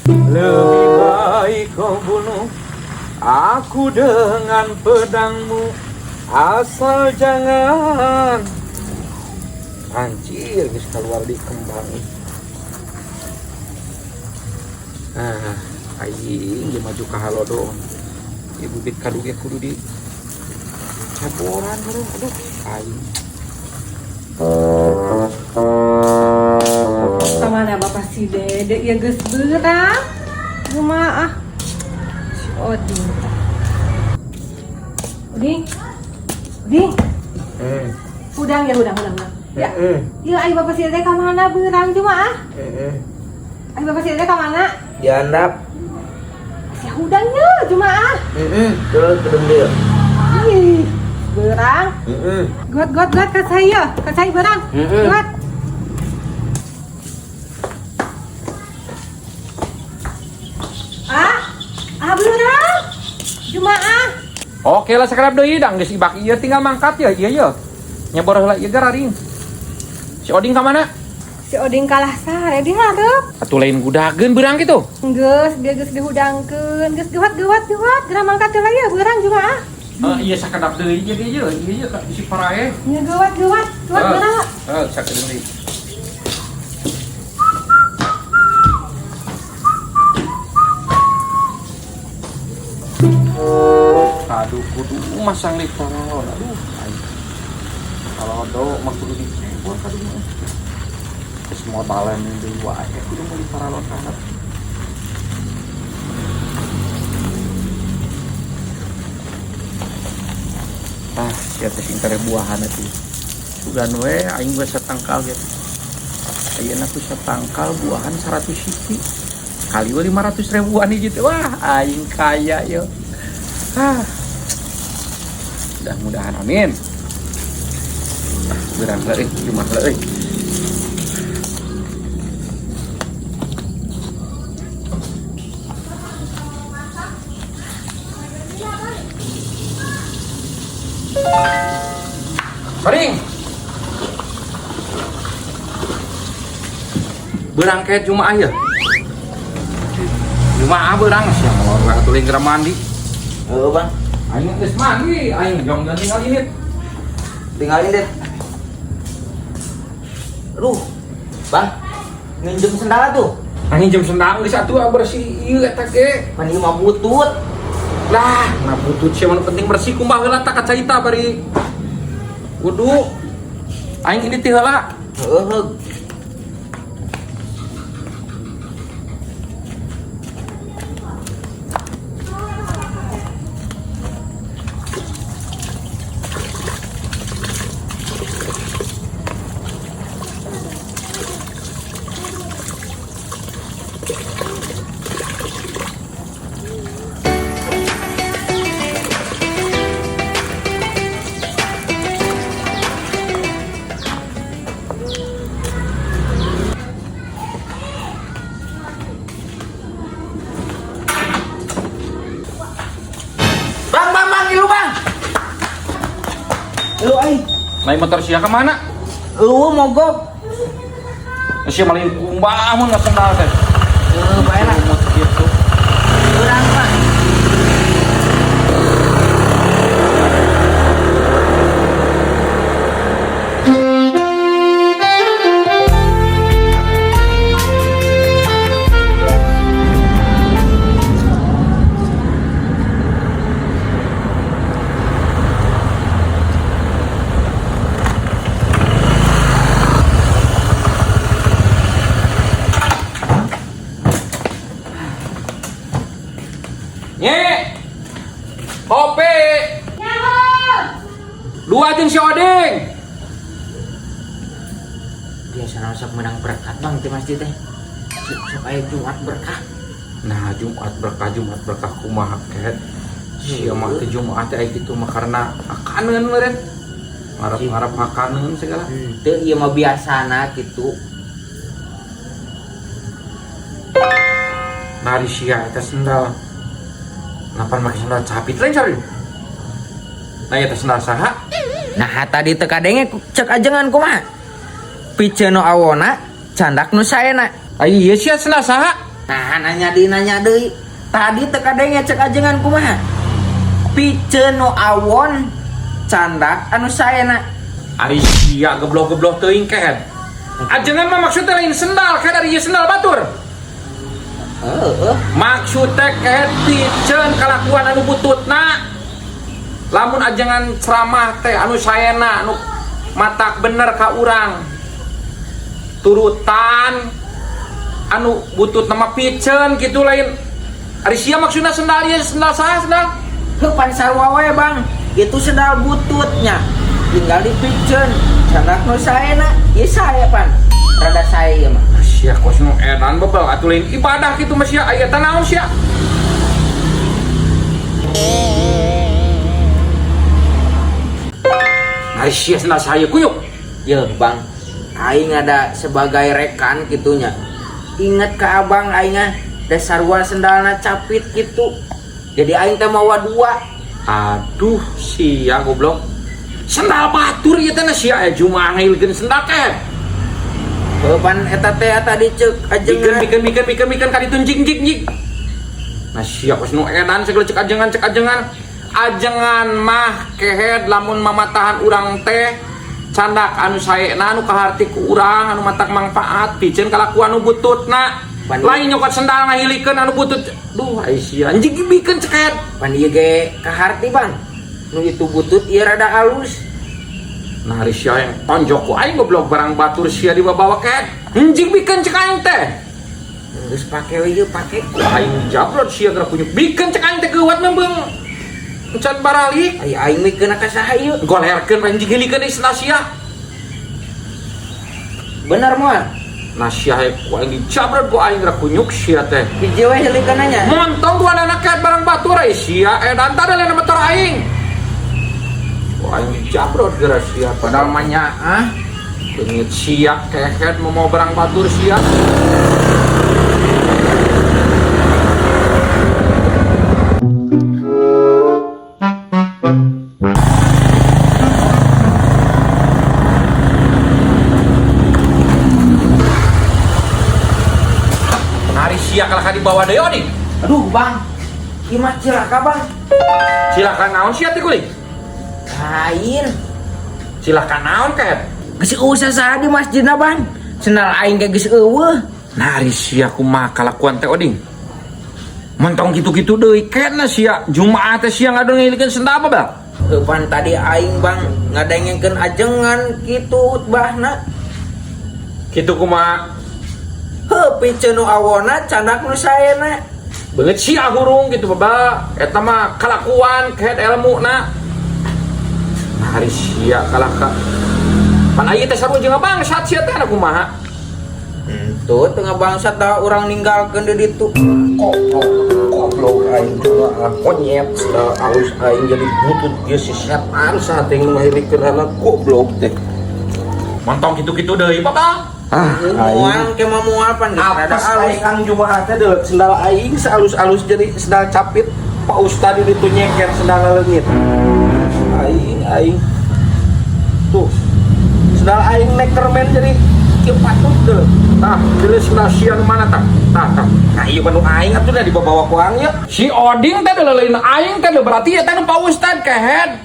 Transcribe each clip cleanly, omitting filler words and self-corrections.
Lebih baik kau bunuh aku dengan pedangmu, asal jangan. Anjir, geus keluar di kembang. Ah, aing ge maju ka halodo. Ieu bibit kadu ge kudu di ceboran meureun, aduh, aing. Kamana Bapak si Dede ya geus beurang. Kumaha ah? Si Oding. Oding. Oding. Eh, Hudang ya hudang hudang. Hudang. Ya. eh, Iya, ayo Bapak si Dede ka mana beurang cuma ah? eh. Ayo Bapak si Dede ka mana? Diandap. Si hudangnya cuma ah. Heeh, terus gedung dia. Ih, beurang. Heeh. Got got got ka saya, ka saya beurang. Heeh. Got. Ah, ah beurang. Jumaah. Oke lah sekarang deui dang geus ibak ieu tinggal mangkat ya ieu ya. Nyebor heula ieu gararing. Si Oding ka mana? Si Oding kalah sare di hareup. Atuh lain gudageun beurang kitu. Geus, dia geus dihudangkeun, geus gewat gewat gewat, geura mangkat heula ya beurang jumaah. Iya sakedap deui ieu ge ieu, ieu ieu ka bisi parae. Nya gewat gewat, gewat beurang. Heeh, sakedap deui. Aduh, kudu masang di paralon. Aduh, aing. Kalau mah kudu dicebor kadu mah. Geus modalan deui wae kudu meuli paralon kahanap. Ah, sia teh sing tere buahan atuh. Sugan we aing geus satangkal gitu. Ayeuna ku satangkal buahan 100 hiji. Kali we 500 ribuan hiji teh. Wah, aing kaya yo. Ah. Mudah-mudahan amin. Ah, beurang heula euy, jumat heula euy. Kering. Beurang kayak Jumaah ya. Jumaah beurang sih yang orang atuh geura mandi. Heeh, Bang. Aing geus mandi, aing jong dan tinggal ini. Tinggalin deh. Aduh. Bang, nginjem sendal tuh. Aing jam sendal geus atuh ah, bersih ieu eta ge. Pan ieu mah butut. Lah, nah butut sih mah penting bersih kumaha heula tak kacaita bari. Wudu. Aing ini teh heula. Heeh, heug. Bang, bang, bang, ilu bang. Lu aing. Naik motor sia ka mana? Lu mogok. Sia maling kumbah mun nggak sendal teh. Heeh, bae lah. Lumut gitu. Urang, Pak. Nye. Kopi. Dua jeung si Oding. Biasa sok menang berkat bang di masjid teh. Sok aya Jumat berkah. Nah, Jumat berkah kumaha ket. Sia mah teh Jumat teh aya kitu mah karena hakaneun meureun. Ngarep-ngarep hakaneun segala. Henteu ieu mah biasana kitu. Nari sia eta sendal. Napan make sendal capit lain cari. Nah, eta sendal saha? Nah, tadi teu kadenge cek ajengan kumaha? Piceun nu awona, candak nu saena. Ai ieu sia sendal saha? Nah, nanya deui nanya deui. Tadi teu kadenge cek ajengan kumaha? Piceun nu awon candak anu saena. Ari sia geblok-geblok teuing kehed. Ajengan mah maksudnya lain sendal, kehed ari ieu sendal batur. Heeh. Maksudnya kehed piceun kalakuan anu bututna. Lamun ajengan ceramah teh anu saena anu matak bener ka urang. Turutan anu bututna mah piceun kitu lain. Ari sia maksudna sendal ieu sendal saha sendal? Heuh pan sarua wae, Bang. Itu sendal bututnya. Tinggal dipiceun. Candak nu saena, ieu sae pan. Rada sae ieu mah. Sia kos nu edan bebel atuh lain ibadah kitu mah sia aya teh naon sia? Ari sia sendal saya kuyuk. Yeuh, Bang. Aing ada sebagai rekan gitunya. Ingat ke abang aing ah, dasar sendalna capit gitu. Jadi aing teh mawa dua. Aduh, sia goblok. Sendal batur ieu teh na sia jumaah ngahilkeun sendal teh. Heuh pan eta teh tadi ceuk Bikeun ajengan. bikeun bikeun bikeun bikeun ka ditu jing jing jing. Nah sia kos nu edan segala cek ajengan cek ajengan. Ajengan mah kehed lamun mamatahan urang teh candak anu saena anu kaharti ku urang anu matak mangfaat piceun kalakuan anu bututna. Lain nyokot sendal ngahilikeun anu butut. Duh ai sia anjing bikeun ceket. Pan ieu ge kaharti, Bang. Nu itu butut ieu rada halus. Nah ari sia yang tonjok ku aing goblok barang batur sia dibawa kehed. Anjing bikeun cek aing teh. Geus pake we ieu pake. Ku aing jablot sia geura kunyuk. Bikeun cek aing teh geuwat membeung. Encan baralik. Ai aing mikeun ka saha ieu? Golerkeun anjing hilikeun deui sendal sia. Bener moal. Nah sia ku aing dijabrot ku aing geura kunyuk sia teh. Hiji we hilikeun nya. Montong dua anak ket barang batur ai sia edan tadi lain motor aing. Ku aing dijabrot geura sia Padahal mah nya ah. Beungit sia kehed mau barang batur sia. Hari sia kalah dibawa deui Oding. Aduh, Bang. Ieu mah cilaka, Bang. Cilaka naon sia teh kuling? Lain. Cilaka naon kehed? Geus eueuh sasaha di masjidna, Bang. Sendal aing ge geus eueuh. Nah, ari sia kumaha kalakuan teh Oding? Mentong kitu-kitu deui kenna sia. Jumaah teh sia ngadon ngilikeun sendal apa, Bang? Heuh pan tadi aing, Bang, ngadengengkeun ajengan kitu khutbahna. Kitu kumaha? Heuh piceun nu awonna candak nu saena. Beungeut sia hurung kitu baba. Eta mah kalakuan kehed elmuna. Nah, ari sia kalaka. Pan ieu teh sarua jeung bangsat sia teh kumaha? Tuh tengah bangsat dah urang ninggalkeun di ditu. Koplok, koplok aing jumaah konyet sendal alus aing jadi butut ieu si setan saat yang ngahilikeun anak goblok teh. Montong kitu-kitu deui baba. Ah, Moal ke mah moal pan geus rada apes alus. aing kang jumaah teh deuleu sendal aing saalus-alus jadi sendal capit. Pak Ustad di ditu nyeker sendal leungit. Aing aing tuh sendal aing nekermen jadi kieu patut deuleu. Tah, deuleu sendal sia nu mana tah? Tah, tah. Nah, ieu mah nu aing atuh da dibawa ku aing ya. Si Oding teh deuleu lain aing teh berarti eta nu Pak Ustad kehed.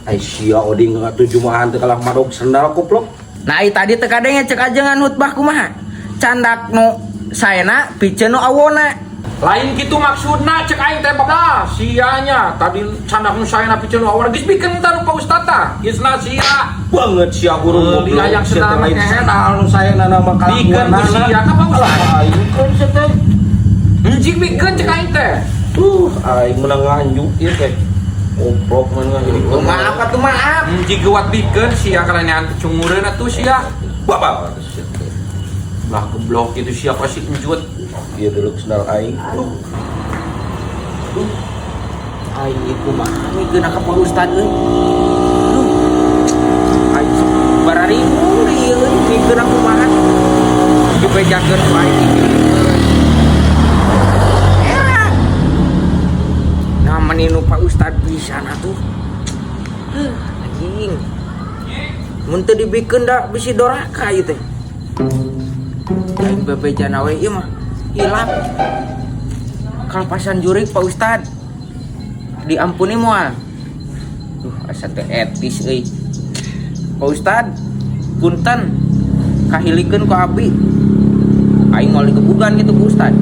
Ai sia Oding atuh jumahan teh kalah madog sendal goblok. Nah, ai tadi teh kadenge cek ajengan khutbah kumaha? Candak nu saena piceun nu awonna. Lain kitu maksudna cek aing teh baba. Sianya tadi candak nu saena piceun nu awonna geus bikeun tah nu Pak Ustad tah. Geus na sia. Banget sia guru Meuli goblok. hayang Sia teh sendal lain kehed. sendal nu saena nama Bikeun ku sia ka Pak Ustad. Aing kan sia teh. Anjing bikeun cek aing teh. Tuh, aing menang nganjuk ieu teh. Goblok mah ngahilikeun. Maaf atuh maaf. Anjing geuwat bikeun sia kalanean cungureun atuh sia. Bapak atuh sia teh. Belah geblok gitu sia pasti enjut. Ieu deuleu sendal aing. Aduh. Aing ieu kumaha mikeun ka Pak Ustad euy. Aduh. Aing sok bararingung ieu euy mikeun kumaha. Dibejakeun ku aing dipilihkeun. Era. Nah meni nu Pak Ustad pisan atuh. Heuh, anjing. Mun teu dibikeun da bisi doraka ieu teh. Aing bebejana we ieu mah. Hilap. Kalepasan jurig, Pak Ustad. Diampuni moal? Duh, asa teu etis euy. Pak Ustad, punten. Kahilikeun ku abi. Aing moal digebugan gitu ku Ustad.